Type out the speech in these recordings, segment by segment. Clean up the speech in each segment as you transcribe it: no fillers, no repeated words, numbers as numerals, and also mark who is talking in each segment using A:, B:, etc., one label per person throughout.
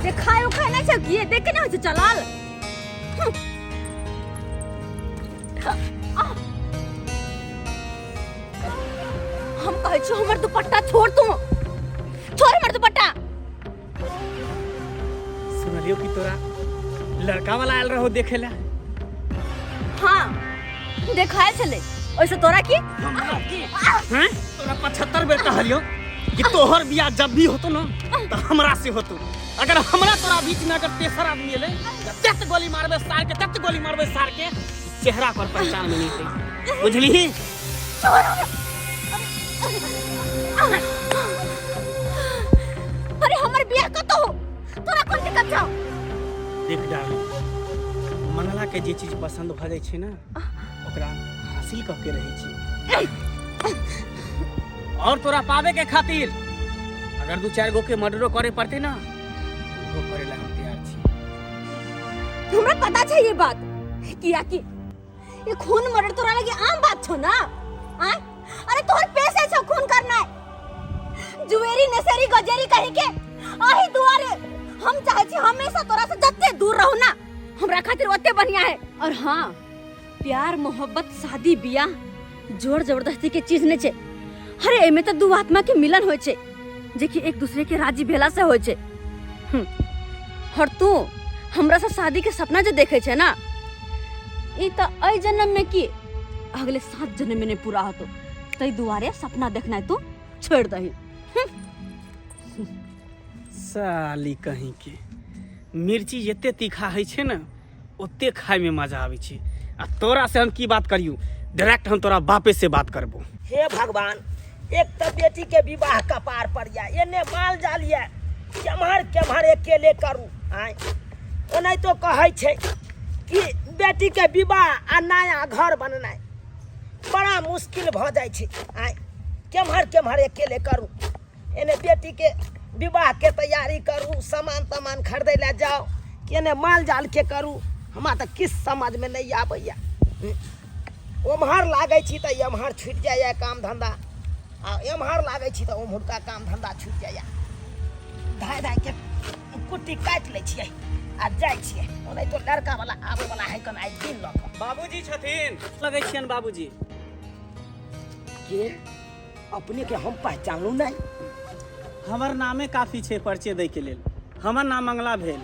A: जे खाय उखाय नहि छौ की देख के नहि होइ छौ चलल। हम कहै छियौ हमर दुपट्टा छोड़ तू, छोड़ हमर दुपट्टा।
B: सुनलियो कि तोरा लड़का वाला आयल रहो देखे ला?
A: हाँ देखायल छलै, ओइसे तोरा की?
B: हैं? तोरा 75 बेर कहलियो कि तोहर बियाह जब भी होतो ना तो हमरा से होतो। अगर हमरा तोरा बीच में अगर तेसर आदमी एलै तऽ तत गोली मारबे सार के, तत गोली मारबे सार के, चेहरा पर पहचान में नहीं एतै, बुझलिही?
A: अरे हमर बियाह कतौ हो, तोरा कोन दिक्कत छौ?
B: देख डार्लिंग, मंगला के जे चीज पसंद भऽ जाइ छै ना ओकरा हासिल कऽ के रहै छै। और तोरा पावे के खातिर अगर दू चार गो के मर्डरो करे पड़ते ना वो करे ला हम तैयार छी।
A: हमरा पता छै ये बात, किया कि ये खून मर्डर तोरा लगे आम बात छौ ना? आय अरे तोहर पेशे छौ खून करना, जुएरी नशेरी गजेरी कहीं के। आही दुआरे हम चाहे छी हमेशा तोरा से जत्ते दूर रहू ना हमरा खातिर ओते बढ़िया है। और हाँ प्यार मोहब्बत शादी बियाह जोर जबरदस्ती के चीज नहीं छे। अरे एमे तो दू आत्मा के मिलन होय छे जे कि एक दूसरे के राजी भेला से होय छे। और तू हमरा से शादी के सपना जे देखे छे ना ई तो एहि जन्म में की अगले 7 जन्म में नहीं पूरा होतो, तई दुआरे सपना देखना तू छोड़ दही।
B: साली कहीं के मिर्ची जते तीखा है छे ना ओते खाय में मजा आवे छे। आ तोरा से हम की बात करियो, डायरेक्ट हम तोरा बापे से बात करबो।
C: हे भगवान, एक तो बेटी के विवाह कपार पर या एने माल जाल या केम्हर केम्हर अकेले करू। आय ओनाहि तो कहै छै कि बेटी के विवाह आ नया घर बननाइ बड़ा मुश्किल भऽ जाइ छै। आय केम्हर केम्हर अकेले करू, एने बेटी के विवाह के तैयारी करू, सामान तामान खरीदै लए जाउ, कि एने माल जाल के करू। हमरा तऽ किछु समझमे नहि आबैया। ओम्हर लागै छी तऽ एम्हर छुटि जाइए काम धन्धा, आ एम्हर लागै छी तऽ ओम्हुरका काम धन्धा छुटि जाइए। धाय धाय के कुट्टी काटि लै छियै आ जाइ छियै। ओनाहितो लड़का वाला आबै वाला है कन आइ दिन लऽ कऽ।
B: बाबूजी छथिन, लगै छियनि बाबूजी।
C: के अपने के हम पहचानलहुँ नहि?
B: हमर नामे काफी छै परिचय दै के लेल। हमर नाम मंगला भेल।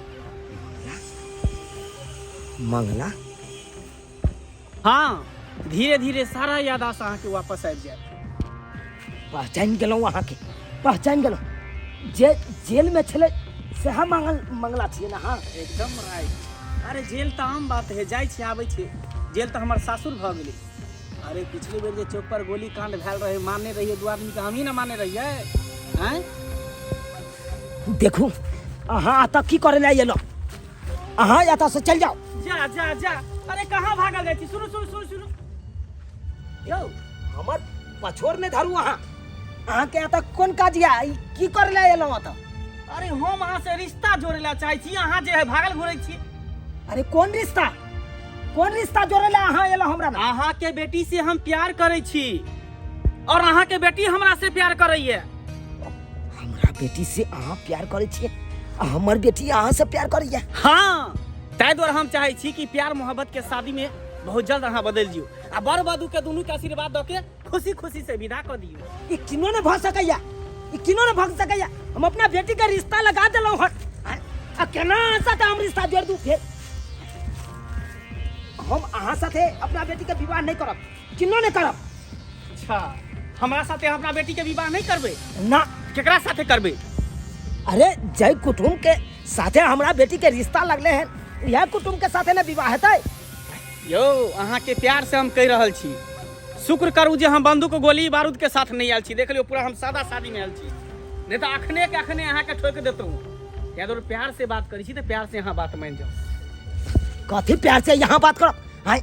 C: मंगला?
B: हाँ, धीरे धीरे सारा याददाश्त अहाँके वापस आबि जायत।
C: पहचानि गेलहुँ अहाँके, पहचानि गेलहुँ। जे जेल में छलै सएह मंगला छियै ने? हाँ
B: एकदम राइट। अरे जेल तऽ आम बात है, जाइ छी आबै छी। जेल तऽ हमर सासुर भऽ गेलै। अरे पिछले बेर जे चौक पर गोली कांड भेल रहे, मारने रहिए दू आदमी के, हमही ना मारने रहिए। हैं?
C: देखू अहाँ एतऽ की करे लए एलहुँ? अहाँ एतऽ से चलि जाउ।
B: जा जा जा, अरे कहाँ भागल जाइ छी? सुनू सुनू सुनू सुनू
C: यौ, हमर पछोर नहि धरू अहाँ। अहाँके एतऽ कोन काज यऽ? ई की करे लए एलहुँ एतऽ?
B: अरे हम अहाँ से रिश्ता जोड़े लए चाहै छी, अहाँ जे है भागल घुरै छी।
C: अरे कोन रिश्ता, कोन रिश्ता जोड़े लए अहाँ एलहुँ हमरा?
B: अहाँ के बेटी से हम प्यार करै छी और अहाँ के बेटी हमरा से प्यार करैया।
C: हमरा बेटी से अहाँ प्यार करै छियै आ हमर बेटी अहाँ से प्यार करैया?
B: हाँ, ताहि दुआरे हम चाहै छी कि प्यार मोहब्बत के शादी में बहुत जल्द अहाँ बदलि जियौ आ वर वधु के दुनू के आशीर्वाद दऽ के खुशी खुशी से विदा कऽ दियौ।
C: ई किनो ने भऽ सकैया, ई किनो ने भऽ सकैया। हम अपना बेटी के रिश्ता लगा देलहुँ हन आ केना अहाँ साथे हम रिश्ता जोड़ दू? फेर हम अहाँ साथे अपना बेटी के विवाह नहीं करब, किनो नहीं करब।
B: अच्छा, हमरा साथे अपना बेटी के विवाह नहीं करबे?
C: ना।
B: केकरा साथे करबे?
C: अरे जय कुटुम्ब के साथे हमरा बेटी के रिश्ता लगले हैं, यह कुटुम्ब के साथे ने विवाह हेतै।
B: यौ अहाँ के प्यार से हम कह रहल छी, शुक्र करू जे हम बंदूक गोली बारूद के साथ नहीं आयल छी। देख लियौ पूरा हम सादा शादी में आयल छी, नहीं तो अखने के अखने अहाँ के ठोक देतहुँ। ताहि दुआरे प्यार से बात करै छी तऽ प्यार से अहाँ बात मानि जाउ।
C: कथी प्यार से यहाँ बात करब? हाय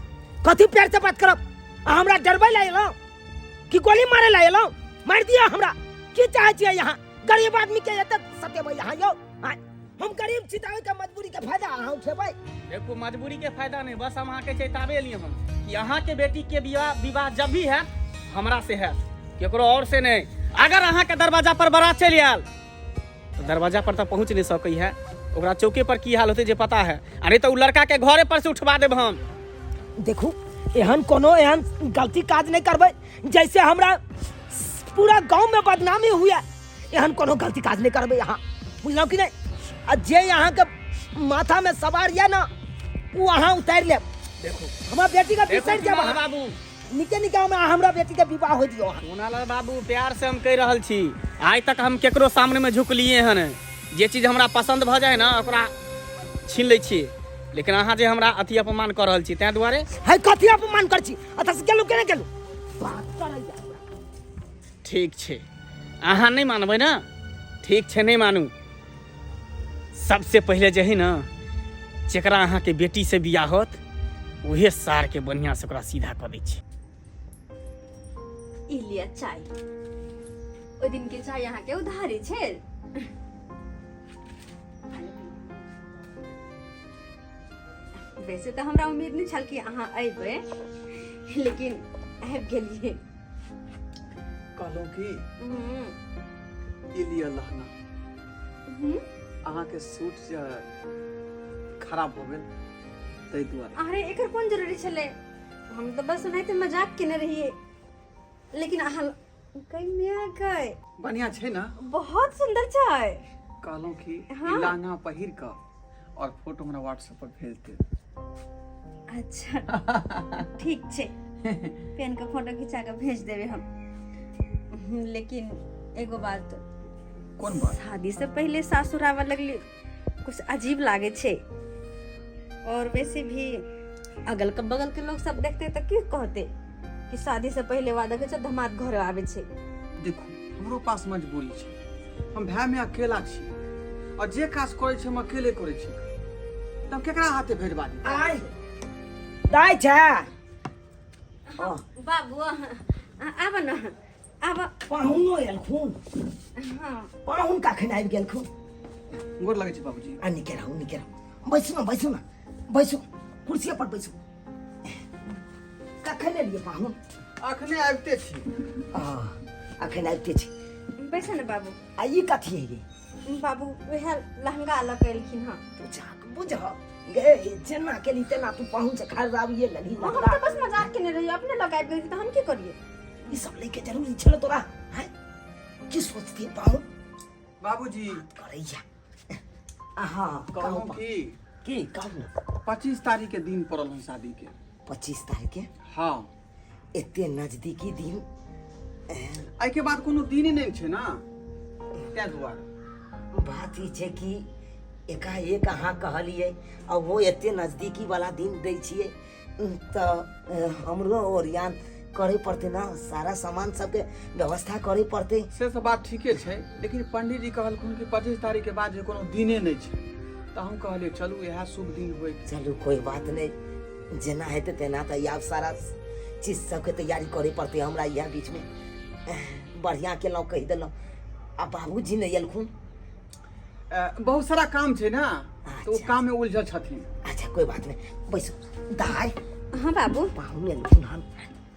C: कथी प्यार से बात करब? अहाँ हमरा डरबै लए एलहुँ कि गोली मारे लए एलहुँ? मारि दिअ हमरा, की चाहै छियै यहाँ? गरीब आदमी के एते सतेबै यहाँ यौ? हाय हम गरीब छी तऽ ओहिके मजबूरी के फायदा अहाँ उठेबै?
B: देखू मजबूरी के फायदा नहीं, बस हम अहाँके चेतावे एलियै हन कि अहाँके बेटी के विवाह जब भी हैत हमरा से हैत, केकरो और से नहीं। अगर अहाँके दरवाजा पर बारात चलि आयल तऽ दरवाजा पर तऽ पहुँच नहीं सकै है, ओकरा चौके पर की हाल होतै जे पता है। आ नहि तऽ ओ लड़का के घरे पर से उठवा देब हम।
C: देखू, एहन कोनो एहन गलती काज नहि करबै जैसे हमरा पूरा गांव में बदनामी हुए। एहन कोनो गलती काज नहि करबै अहाँ, बुझलहुँ कि नहि? आ जे अहाँके माथा में सवार यऽ ना, ओ अहाँ उतारि लेब।
B: देखू,
C: हमरा बेटी के
B: देखू
C: बिसरि जायब
B: सोनालाल
C: अहाँ।
B: बाबू,
C: निके निके हमरा हमरा बेटी के विवाह हो दियौ अहाँ।
B: सोनालाल बाबू, प्यार से हम कहि रहल छी, आइ तक हम केकरो सामने में झुकलिए हन। जे चीज हमरा पसंद भऽ जाय ना ओकरा छीन लै छी, लेकिन अहाँ जे हमरा अथी अपमान कऽ रहल छी ताहि दुआरे।
C: है, कथी अपमान कर छी? अतः से गेलू केना गेलू बात करैया।
B: ठीक छै, अहाँ नहि मानबै ने? ठीक छै, नहि मानू। सबसे पहिले जे है ने, जकरा अहाँके बेटी से बियाह होत उहे सारके बढ़िआँ से ओकरा सीधा कऽ दै छी।
A: ई लिअ चाय। ओहि दिन के चाय अहाँके उधारी छै। वैसे तऽ हमरा उम्मीद नहि छल कि अहाँ अयबै, लेकिन आबि गेलियै।
D: कहलहुँ की, ई लिअ लहंगा। अहाँके सूट जे खराब हो गेल ताहि दुआरे।
A: अरे, एकर कोन जरूरी छलै? हम तऽ बस ओनाहिते मजाक केने रहियै, लेकिन अहाँ कन्या गए।
D: बढ़िया छै ने?
A: बहुत सुंदर छै।
D: कहलहुँ कि ई लहंगा पहिर कऽ और फोटो हमरा व्हाट्सएप पर भेज देब।
A: अच्छा, ठीक छै, पेन के फोटो खिंचा के भेज देबै हम। लेकिन एगो बात।
D: कोन बात?
A: शादी से पहले सासुर आबऽ लगली कुछ अजीब लागे छै, और वैसे भी अगल के बगल के लोग सब देखते तऽ की कहते कि शादी से पहले वादा के छै, धमाद घर आबै छै।
D: देखू, हमरो पास मजबूरी छै। हम भाय में अकेला छी और जे काज करै छी हम अकेले करै छी, तऽ हम केकरा हाथे भेजबा दी?
C: आय दाइ छै।
A: बाबू, आब न, आब।
C: पाहुनो एलखुन?
A: हाँ।
C: पाहुन कखन आबि गेलखुन?
D: गोर लगै छै बाबूजी।
C: आ निके रहू, निके रहू। बैसू ने, बैसू ने, बैसू, कुर्सी पर बैसू। कखन एलियै पाहुन?
D: अखने आबिते छी।
C: आ, अखन आबिते छी।
A: बैस ने बाबू।
C: आ ई कथी है गे?
A: बाबू, वएह लहंगा लऽ के एलखिन हँ।
C: बुझाक बुझ गे, जेना केली तेना तू पाहुन से खरीदाबिए लेलही।
A: हम
C: लहंगा
A: तऽ बस मजाक केने रहियै, अपने लऽ के आबि गेलखिन तऽ हम की करियै?
C: ई सब लैके जरूरी छल तोरा? हैं, की सोचती पाहुन?
D: बाबूजी।
C: करैया। हाँ।
D: कहलहुँ की,
C: की कहू ने।
D: 25 तारीख के दिन पड़ल हन शादी के।
C: 25 तारीख के?
D: हाँ।
C: एते नजदीकी दिन?
D: एहिके बाद कोनो दिन नहि छै ना, ताहि दुआरे।
C: बात ई छै कि एकाएक अहाँ कहलियै आ वो एते नजदीकी वाला दिन दै छियै तऽ हमरो ओरियान करे पड़तै ना, सारा सामान सबके व्यवस्था करे पड़तै।
D: से सब बात ठीके छै, लेकिन पंडीजी कहलखुन कि 25 तारीख के बाद जे कोनो दिने नहि छै, तऽ हम कहलियै चलू इएह शुभ दिन होइ।
C: चलू, कोई बात नहीं, जेना हेतै तेना। तऽ आब सारा चीज सबके तैयारी करे पड़तै हमरा इएह बीचमे। बढ़िआँ केलहुँ कहि देलहुँ। आ बाबूजी नहि एलखुन?
D: बहुत सारा काम छै ना, तऽ ओ
C: अच्छा।
D: काम में उलझल छथिन।
C: अच्छा, कोई बात नहीं, बैसू। दाइ।
A: हाँ बाबू।
C: पाहुन एलखुन हन,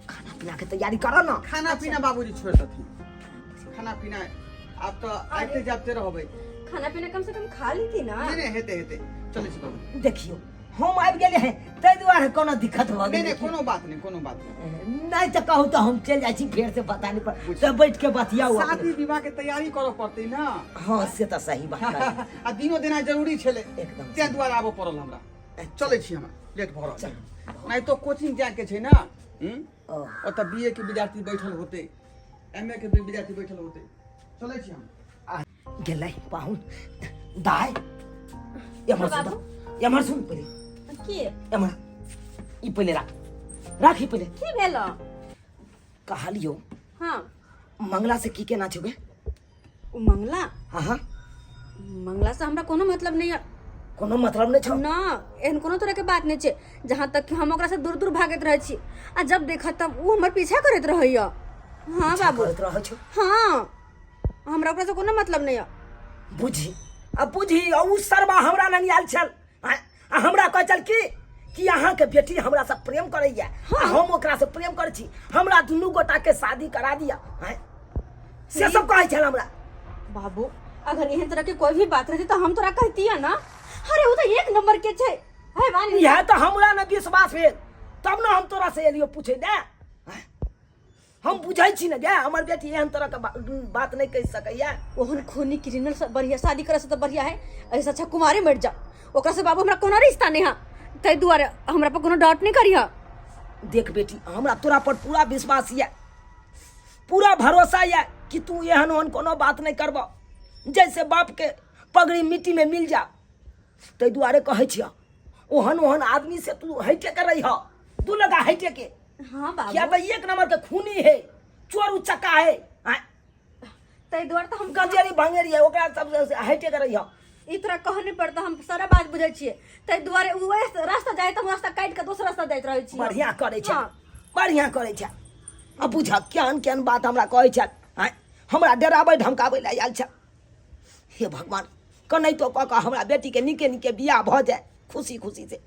C: खाना पीना के तैयारी करो ना।
D: खाना पीना बाबूजी छोड़ि देथिन, खाना पीना आब तऽ आबिते जाबते रहबै।
A: खाना पीना कम से कम खा लीती ना।
D: नहि नहि, हेतै हेतै, चलै छी बाबू।
C: देखियौ, हम आबि गेलियै हैं ताहि दुआरे कोनो दिक्कत भऽ
D: नहि।
C: गेलै?
D: नहि, कोनो बात नहि, कोनो बात नहि।
C: नहि तऽ कहू तऽ हम चलि जाइ छी फेर से, पता नहीं पर तऽ बैठ के बतियाउ अपने।
D: शादी विवाह के तैयारी करऽ पड़तै ना।
C: हाँ, से तऽ सही बात कहलियै।
D: आ दिनो देना जरूरी छलै।
C: एकदम।
D: ताहि दुआरे आबऽ पड़ल हमरा। चलै छी, हमरा लेट भऽ रहल छै। नहि तो कोचिंग जाके छै ना।
C: ओ।
D: ओतऽ बी ए के विद्यार्थी बैठल होतै, एम ए के भी विद्यार्थी बैठल होतै। चलै छी हम।
C: गेलै पाहुन। दाइ, एम्हर सुन।
A: बाबू।
C: तऽ, एम्हर सुन पहिले।
A: की?
C: एम्हर ई पहिले राख, राख ई पहिले।
A: की भेल?
C: कहलियौ।
A: हाँ।
C: मंगला से की केना छौ गे?
A: ओ मंगला?
C: हाँ हाँ।
A: मंगला से हमरा कोनो मतलब नहीं है।
C: कोनो मतलब नहि छौ?
A: ना, एहन कोनो तरह के बात नहीं छै। जहाँ तक कि हम ओकरा से दूर दूर भागैत रहै छी आ जब देखत तब ओ हमर पीछा करैत रहैया। हाँ बाबू।
C: करैत रहै छौ?
A: हाँ, हमरा ओकरा से कोनो मतलब नहीं है।
C: बुझी, आ बुझी, आ उ सरबा हमरा लग आयल छल आ आ हमरा कहै छल कि कि अहाँके बेटी हमरा से प्रेम करैया आ हम ओकरा से प्रेम करै छी, हमरा दुनू गोटा के शादी करा दिया। आँय, से सब कहै छल हमरा।
A: बाबू, अगर एहन तरह के कोई भी बात रहती तो हम तोरा कहती ना। अरे वो तो एक नंबर के छै हैवान।
C: इएह तऽ हमरा ने विश्वास भेल तब ने हम तोरा से एलियो पूछे ने। हम बुझै छी ने गे, हमर बेटी एहन तरह के बात नहि कहि सकैया।
A: ओहन खूनी क्रिमिनल से बढ़िया शादी करे से तो बढ़िया है ऐसा अच्छा कुमारी मर जा। ओकरा से बाबू हमरा कोनो रिश्ता नहीं है, ताहि दुआरे हमरा पर कोनो डाउट नहीं करिह।
C: देख बेटी, हमरा तोरा पर पूरा विश्वास यऽ, पूरा भरोसा यऽ कि तू एहन ओहन कोनो बात नहि करबह जैसे बाप के पगड़ी मिट्टी में मिल जा। ताहि दुआरे कहै छियह ओहन ओहन आदमी से तू हटे के रहिह, दू लगा हटे के।
A: हाँ बाबू।
C: किया तऽ एक नंबर के खूनी है, चोर उचक्का है, आँय?
A: ताहि दुआरे तऽ हम
C: गजेरी भंगेरी है, ओकरा सब से हटे के रहिह।
A: ई तोरा कहऽ नहि पड़तौ, हम सारा बात बुझै छियै। ताहि दुआरे ओ रास्ता जाय तऽ हम रास्ता काटि कऽ दोसर रास्ता जाइत रहै छियै।
C: बढ़िया करै छै।
A: हाँ।
C: बढ़िया करै छै। आ बुझ केहन केहन बात हमरा कहै छै, आँय? हमरा डराबै धमकाबै लए आयल छै। हे भगवान, कनाहितो कऽ कऽ हमरा बेटीके नीके नीके बियाह भऽ जाय खुशी खुशी से।